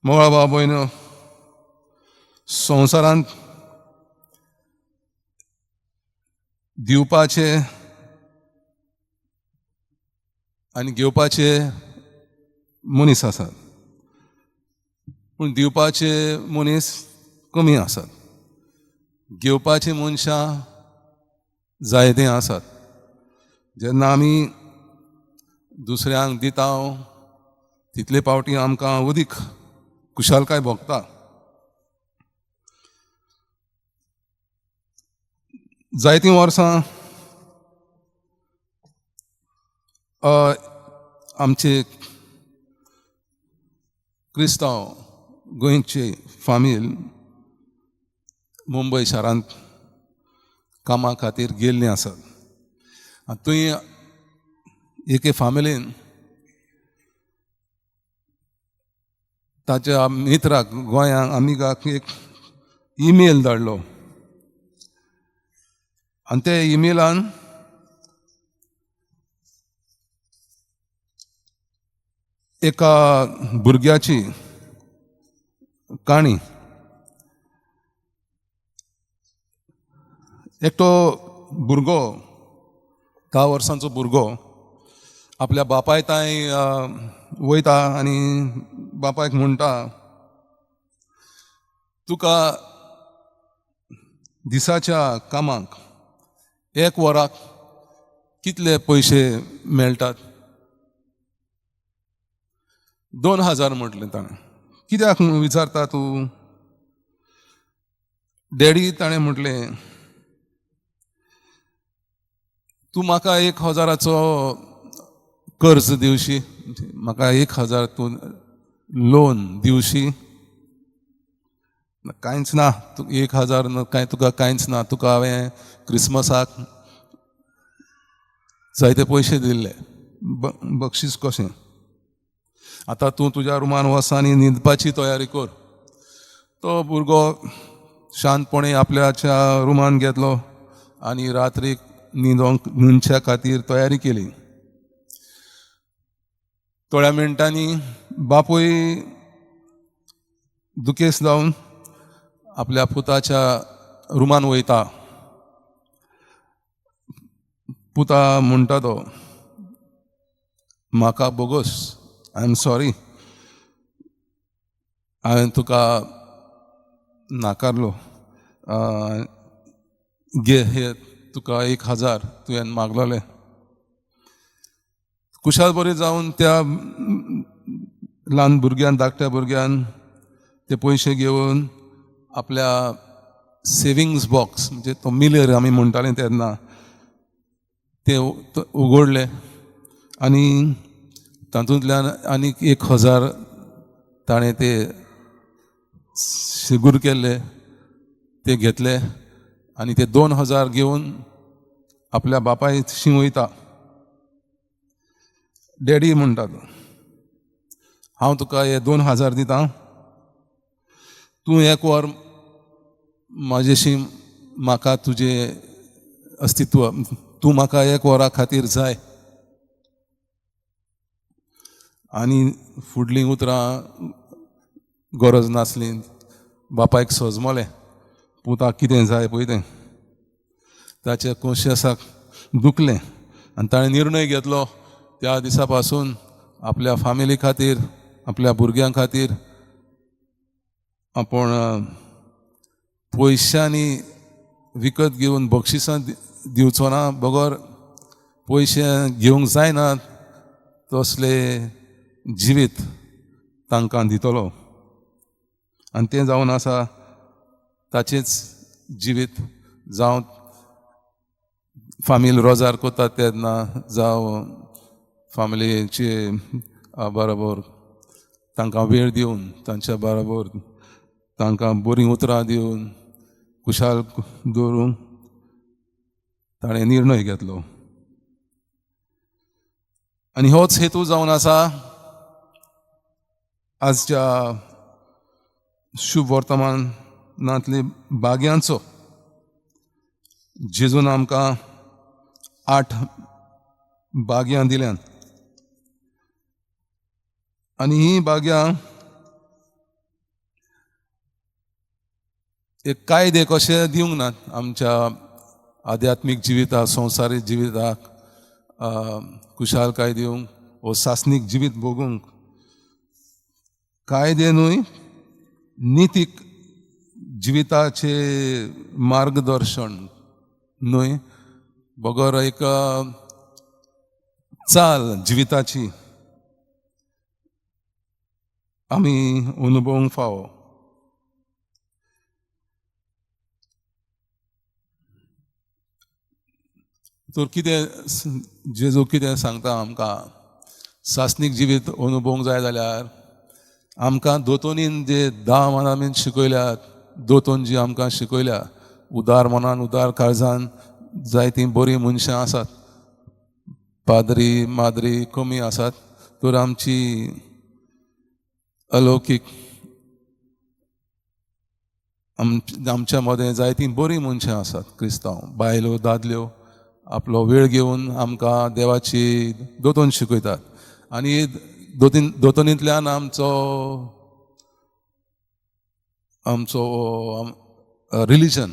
मोगाळ भाव भयणो, संवसारांत दिवपाचे आनी घेवपाचे मनीस आसात, पूण दिवपाचे मनीस कमी आसात, घेवपाचे मनशां जायते आसात. जेन्ना आमी दुसऱ्यांक दिता तितले पावटी आमकां अदीक खुशालकाय भोगता. जायतीं वर्सां आमचे क्रिस्तांव गोंयचे फामील मुंबय शारांत कामा खातीर गेल्लीं आसात. थंय एके फामिलीन ताच्या मित्राक गोंयांक आमिगाक एक ईमेल धाडलो आनी त्या ईमेलान एका भुरग्याची काणी, एकटो भुरगो 10 वर्सांचो भुरगो आपल्या बापाय तांय वयता आनी बापायक म्हणटा, तुका दिसाच्या कामाक एक वराक कितले पयशे मेळटात? 2000 म्हटलें ताणें. कित्याक विचारता तूं डॅडी? ताणें म्हटलें, तूं म्हाका 1000 कर्ज दिवशी, म्हाका 1000 तूं लोन दिवशी? कांयच ना, तूं 1000 कांय तुका कांयच ना, तुका हांवें क्रिसमसाक जायते पयशे दिल्ले बक्षीस कशें, आतां तूं तुज्या रुमान वच आनी न्हिदपाची तयारी कर. तो भुरगो शांतपणे आपल्याच्या रुमान घेतलो आनी रात्रीक न्हिदोंक न्हिदच्या खातीर तयारी केली. थोड्या मिनटांनी बापूय दुखेस्त जावन आपल्या पुताच्या रुमान वयता. पुता म्हणटा तो, म्हाका बोगस, I am sorry, हांवें तुका नाकारलो, घे हे तुका 1000 तुवें मागलोले. खुशाल बरी जावन त्या ल्हान भुरग्यान, धाकट्या भुरग्यान ते पयशे घेवन आपल्या सेविंग्स बॉक्स, म्हणजे तो मिलेर आमी म्हणटाले तेन्ना, ते उगडले आनी तातूंतल्यान आनीक 1000 ताणें ते सिगूर केल्ले ते घेतले आनी ते 2000 घेवन आपल्या बापायशी वयता. डॅडी म्हणटा, हांव तुका हे 2000 दिता, तूं एक वर म्हाजेशी म्हाका तुजें अस्तित्व, तूं म्हाका एक वरा खातीर जाय. आनी फुडलीं उतरां गरज नासली, बापायक सजमलें पुताक कितें जाय पळय तें. ताच्या कोशियसाक दुखलें आनी ताणें निर्णय घेतलो त्या दिसा पासून आपल्या फामिली खातीर, आपल्या भुरग्यां खातीर आपूण पयशांनी विकत घेवन बक्षिसां दिवचो ना, बगर पयशे घेवंक जायना तसले जिवीत तांकां दितलो. आनी तें जावन आसा ताचेंच जिवीत, जावं फामील रोजार करता तेन्ना, जावं फामिलीचे बरोबर तांकां वेळ दिवन, तांच्या बरोबर तांकां बरीं उतरां दिवन खुशाल दवरूंक ताणें निर्णय घेतलो. आनी होच हेतू जावन आसा आजच्या शुभ वर्तमानांतले भाग्यांचो. जेजून आमकां 8 भाग्यां दिल्यात आनी हीं भाग्यां एक कायदे कशे दिवंक नात आमच्या आध्यात्मीक जिविताक, संवसारीक जिविताक खुशालकाय दिवंक वो सासणीक जिवीत भोगूंक. कायदे न्हय, नितीक जिविताचे मार्गदर्शन न्हय, बगर एक चाल जिविताची आमी अनुभवूंक फावो. तर कितें जेजू कितें सांगता आमकां? सासणीक जिवीत अनुभवूंक जाय जाल्यार आमकां दोतोनीन जे 10 मनान शिकयल्यात, दोतोन जी आमकां शिकयल्या, उदार मनान उदार काळजान जायतीं बरीं मनशां आसात, पाद्री माद्री कमी आसात, तर आमची अलौकीक आमच्या मदें जायतीं बरीं मनशां आसात, क्रिस्तांव बायलो दादल्यो आपलो वेळ घेवन आमकां देवाची दोतोन शिकयतात आनी दोतोनींतल्यान आमचो आमचो रिलीजन,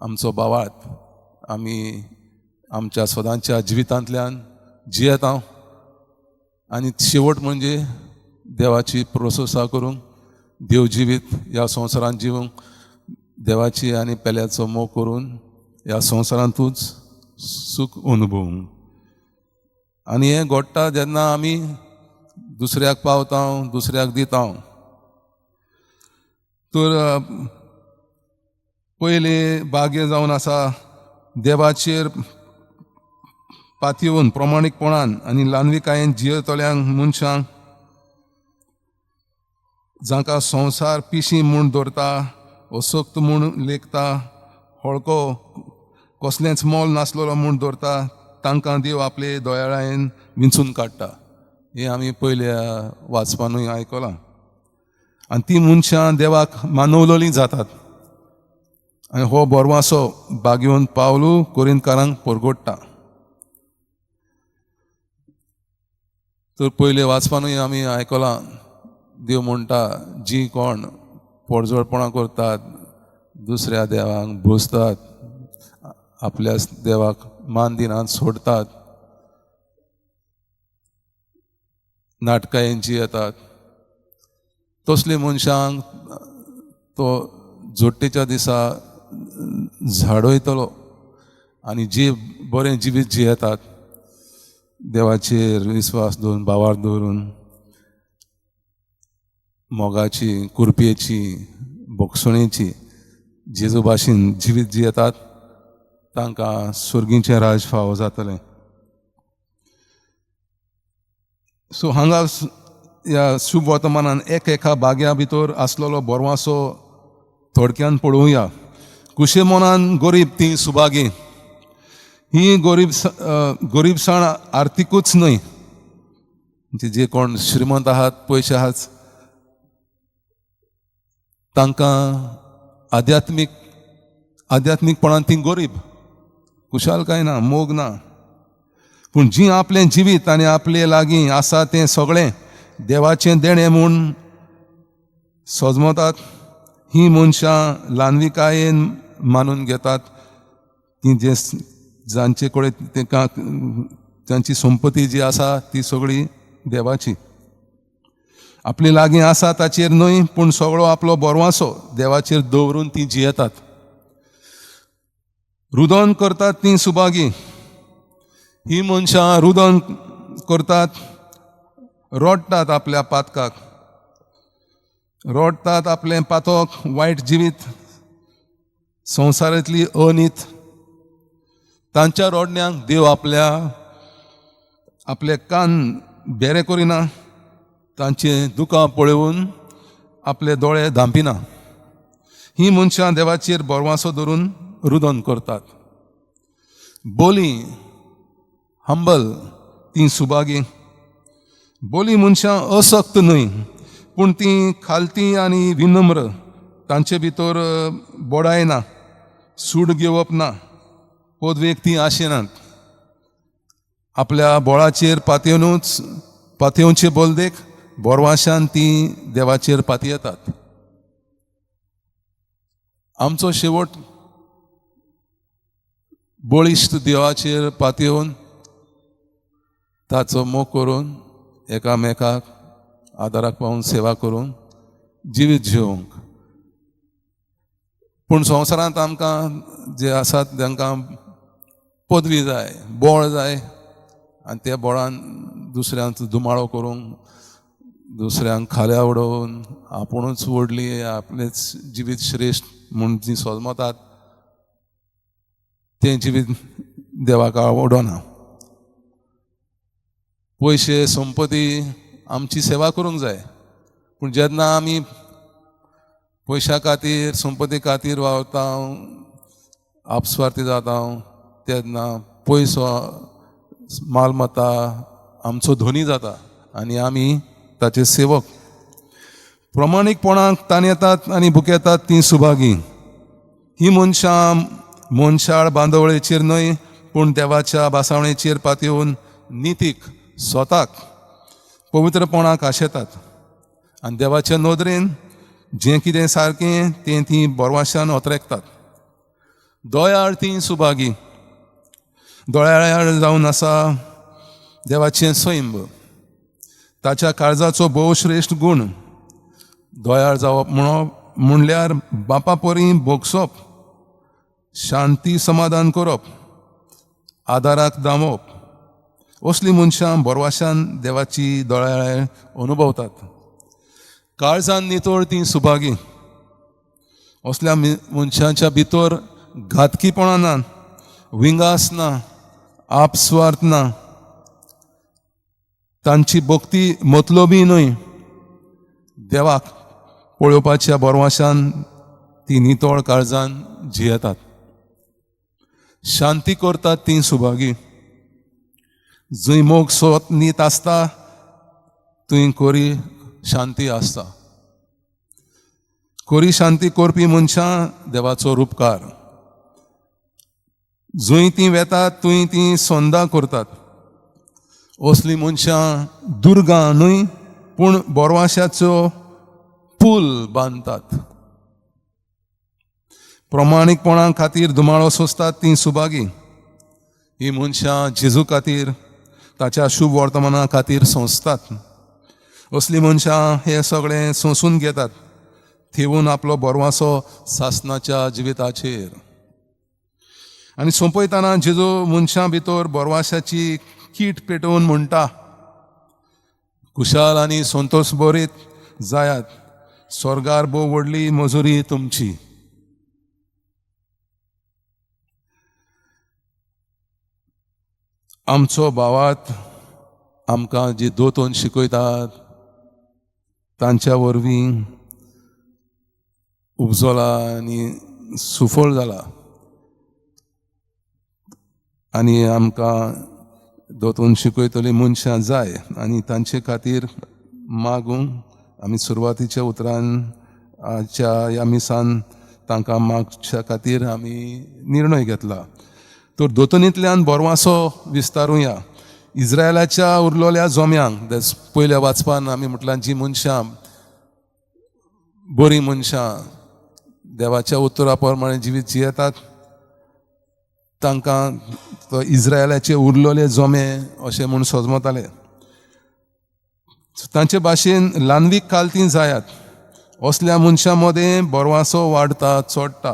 आमचो भावार्थ आमी आमच्या सदांच्या जिवितांतल्यान जियेता आनी शेवट म्हणजे देवाची प्रशंसा करूंक, देव जिवीत ह्या संवसारांत जिवूंक, देवाची आनी पेल्याचो मोग करून ह्या संवसारांतूच सूख अनुभवूंक. आनी हें घडटा जेन्ना आमी दुसऱ्याक पावता, दुसऱ्याक दिता. तर पयलें भाग्य जावन आसा देवाचेर पातयेवन प्रमाणीकपणान आनी ल्हानविकायेन जियेतल्यांक मनशांक, जांकां संवसार पिशी म्हूण दवरता, असक्त म्हूण लेखता, हळको कसलेंच मोल नासलेलो म्हूण दवरता, तांकां देव आपले दयाळायेन विंचून काडटा. हें आमी पयल्या वाचपानूय आयकलां. आनी ती मनशां देवाक मानवलेलीं जातात आनी हो बोरवासो बागेवन पावलू कोरिंतकारांक परगोडटा. तर पयले वाचपानूय आमी आयकलां, देव म्हणटा जी कोण पोडजोडपणां करतात, दुसऱ्या देवांक भोसतात, आपल्या देवाक मान दिनात, सोडतात, नाटकांची येतात, तसले मनशांक तो जोडटेच्या दिसा झाडयतलो. आनी जे बरें जिवीत जियेतात देवाचेर विस्वास दवरून, भावार्थ दवरून, मोगाची, कुरपेची, बोगसणेची जेजू भाशेन जिवीत जियेतात तांकां सुर्गीचें राज फावो जातलें. सो हांगा ह्या शुभ वर्तमानान एक एका भाग्या भितर आसलेलो बोरवासो थोडक्यान पळोवया. कुशे मनान गरीब ती सुभागी. ही गरीबसाण आर्थिकूच न्हय, जे कोण श्रीमंत आहात, पयशे आहात, तांकां आध्यात्मीकपणान ती गरीब, खुशालकाय ना, मोग ना. पूण जी आपलें जिवीत आनी आपले लागीं आसा तें सगळें देवाचें देणें म्हूण सजमतात, ही मनशां ल्हानविकायेन मानून घेतात. ती जे जांचे कडेन तांकां तांची संपत्ती जी आसा ती सगळी देवाची. आपले लागीं आसा ताचेर न्हय, पूण सगळो आपलो बोरवासो देवाचेर दवरून ती जियेतात. रुदन करतात ती सुभागी. ही मनशां रुदन करतात, रडटात आपल्या पातकाक, रडटात आपलें पातक, वायट जिवीत, संवसारांतली अनीत. तांच्या रडण्यांक देव आपल्या आपले कान बेरे करिना, तांचे दुकां पळोवन आपले दोळे धांपिना. ही मनशां देवाचेर बोरवासो धरून रुदन करतात. बोली हंबल ती सुभागी. बोली मनशां असक्त न्हय, पूण ती खालती आनी विनम्र. तांचे भितर बोडाय ना, सूड घेवप ना, पदवेक ती आशिनात. आपल्या बोळाचेर पातयेवनूच पातयेवचे बोलदेक बोरवाशान ती देवाचेर पातयेतात. आमचो शेवट बळिश्ट देवाचेर पातयेवन ताचो मोग करून एकामेकाक आदाराक पावून सेवा करून जिवीत जिवंक. पूण संवसारांत आमकां जे आसात तांकां पदवी जाय, बळ जाय आनी त्या बळान दुसऱ्यांचो दुमाळो करूंक, दुसऱ्यांक खाल्या उडोवन आपुणूच व्हडली आपलेच जिवीत श्रेश्ठ म्हूण जी सोजमतात तें जिवीत देवाक आवडना. पयशे संपत्ती आमची सेवा करूंक जाय, पूण जेन्ना आमी पयशा खातीर संपत्ती खातीर वावरता, आपस्वार्थी जाता, तेन्ना पयसो मालमत्ता आमचो धनी जाता आनी आमी ताचे सेवक. प्रमाणीकपणाक ताण येतात आनी भुकेतात तीं सुभागी. ही मनशां मनशाळ बांदवळेचेर न्हय पूण देवाच्या भासावणेचेर पातयेवन नितीक स्वताक पवित्रपणाक आशेतात आनी देवाच्या नदरेन जें कितें सारकें तें तीं बोरवाशान ओतरेकतात. दोयाळ तीं सुभागी. दोळ्याळ जावन आसा देवाचें सैंब, ताच्या काळजाचो भोव श्रेश्ठ गूण. दोयाळ जावप म्हणप म्हणल्यार बापा परी भोगसप, शांती समाधान करप, आदाराक दामप. असलीं मनशां बोरवाशान देवाची दोळ्याळ अनुभवतात. काळजान नितळ तीं सुभागी. असल्या मनशांच्या भितर घातकीपणां ना, विंगास ना, आपस्वार्थ ना. तांची भक्ती मतलबी न्हय. देवाक पळोवपाच्या बोरवाशान ती नितळ काळजान जियेतात. शांती करतात ती सुभागी. जंय मोग सोत नीत आसता थंय कोरी शांती आसता. कोरी शांती करपी मनशां देवाचो रुपकार. जंय ती वेतात थंय ती संदां करतात. असलीं मनशां दुर्गां न्हय पूण बोरवाशाचो पूल बांदतात. प्रमाणीकपणा खातीर धुमाळो सोंसतात ती सुभागी. ही मनशां जेजू खातीर ताच्या शुभ वर्तमाना खातीर सोंसतात. असलीं मनशां हें सगळें सोंसून घेतात, थेवून आपलो बोरवासो सासनाच्या जिविताचेर. आनी सोंपयतना जेजू मनशां भितर बोरवाशाची कीट पेटोवन म्हणटा, खुशाल आनी संतोश बरीत जायात, स्वर्गार भोव व्हडली मजुरी तुमची. आमचो भावात आमकां जी दोतोन शिकयतात तांच्या वरवीं उपजला आनी सुफळ जाला आनी आमकां दोतोन शिकयतली मनशां जाय आनी तांचे खातीर मागूंक आमी सुरवातीच्या उतरान आजच्या ह्या मिसान तांकां मागच्या खातीर आमी निर्णय घेतला. तर दोतोनींतल्यान बोरवासो विस्तारुया. इस्रायलाच्या उरलोल्या जोम्यांक पयल्या वाचपान आमी म्हटल्यार जी मनशां बरीं मनशां देवाच्या उतरा प्रमाणे जिवीत जियेतात तांकां तो इस्रायलाचे उरलोले जोमे अशें म्हूण सजमताले. तांचे भाशेन ल्हानवीक कालती जायात. असल्या मनशां मदें बोरवासो वाडटा चडटा.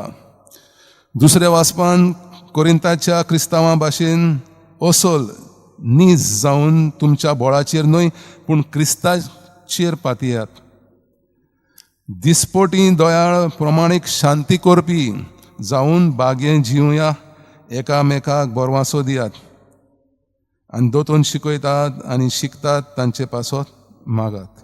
दुसऱ्या वाचपान कोरिंताच्या क्रिस्तांवां भाशेन असोल नीज जावन तुमच्या बोळाचेर न्हय पूण क्रिस्ताचेर पातयात. दिसपोटी दयाळ प्रमाणीक शांती करपी जावन बागें जिवया, एकामेकाक बोरवासो दियात आनी दोतोन शिकयतात आनी शिकतात तांचे पासत मागात.